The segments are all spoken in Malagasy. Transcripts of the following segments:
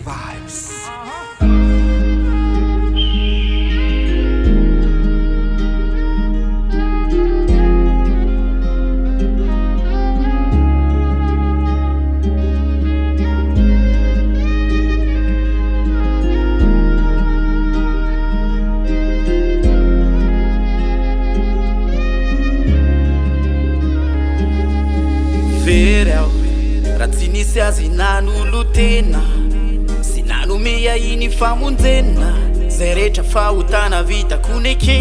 Vibes. Very aho raha tsy nisy azy nanolo-tena sy nanome ahy ny famonjena zay rehetra fahotana vitako neke.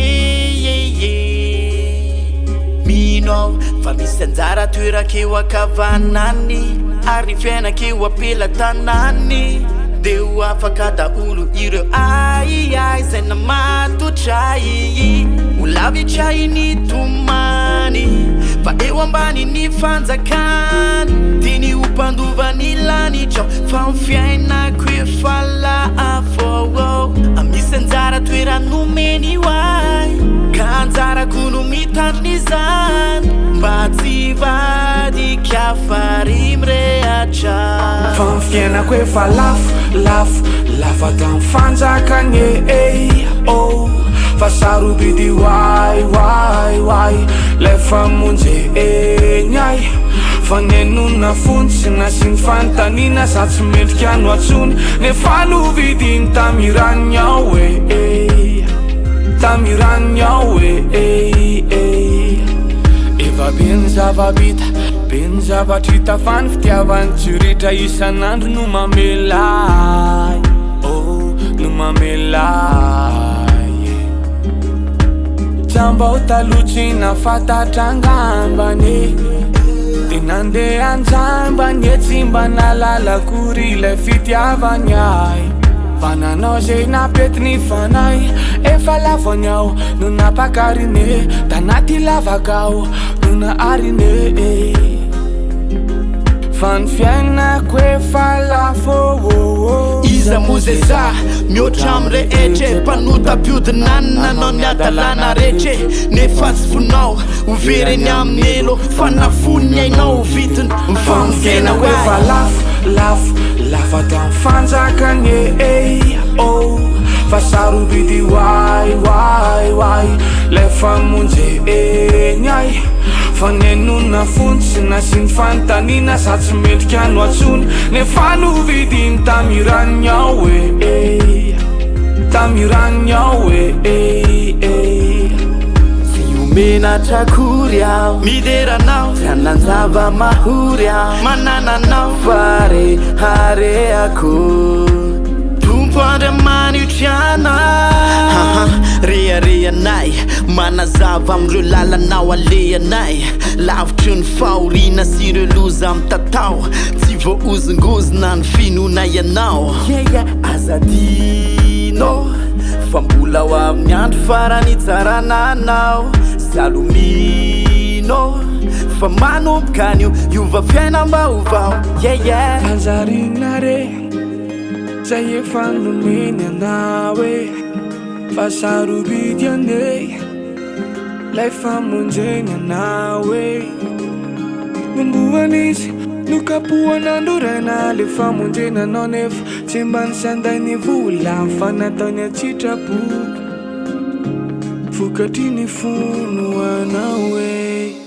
Mino aho fa misy anjara toerako eo ankavanany ary ny fiainako eo am-pelatanany dia ho afaka daholo ireo ahiahy izay namatotra ahy. Ho lavitra ahy ny tomany fa eo ambany ny fanjakany. Tiany ho mpandova ny lanitra aho fa ny fiainako efa lafo. Misy anjara toerana nomeny ho ahy ka anjarako no mitandrina izany mba tsy hivadika fary mirehatra. Fa ny fiainako efa lafo, lafo, lafo ato amin'ny fanjakany e oh. Fa sarobidy ho ahy, ho ahy, ho ahy Ilay famonjeny ahy. Fa nenona fony tsy nasiany fanontaniana Za tsy mendrika no antsoiny Nefa novidiny tamin'ny ao e eh. Tamin'ny ao e eh, eh. Efa be ny zava-bita, be ny zavatra hita Fa ny fitiavany tsy ritra isan'andro no mamela ahy. Oh, no mamela ahy. Jambao taloha tsy nahafantatra angambany e. Dia nandeha an-jambany e, tsy mba nahalala akory ilay fitiavany ahy. Fa nanao izay nampety ny fanahy. Efa lavony aho no nampakariny e. Tanaty lavaka aho no nahariny e. Fa ny fiainako efa lafo oh, oh. Iza moa zay za mihoatra amin'ny rehetra e? Mpanota mpiodina any nanao ny hadalana rehetra e. Nefa tsy fonao ho very eny amin'ny helo fa nafoy ny ainao ho vidiny ny Fa ny famonjena fiainako ho efa ahy. lafo, lafo, lafo ato amin'ny fanjakany e, eh, oh. Fa sarobidy ho ahy, ho ahy, ho ahy Ilay famonjeny ahy. Fa nenona fony tsy nasiany fanontaniana Za tsy mendrika no antsoiny Nefa novidiny tamin'ny rany ao e, eh. Tamin'ny rany ao e, eh, eh. Tsy ho menatra akory aho midera anao, tsy hanan-java-mahory aho manana anao fa reharehako. Tompo Andriamanitro anay, reharehanay, manazava amin'ireo lalanao alehanay, lavitry ny fahoriana sy ireo loza mitatao, tsy voahozongozona ny finoanay anao. Yeah, yeah, aza adino fa mbola ho avy ny andro farany hitsarana anao. Salomino fa manomboka anio hiova fiainam-baovao. Yeah, yeah. Manjarina re zay efa nomeny anao e. Fa sarobidy anie lay famonjeny anao e. Nomboana izy, nokapohana noraina le famonjena anao nefa tsy mba nisanday ny vola fa nataony an-tsitrapo. Vokatry ny finoanao e.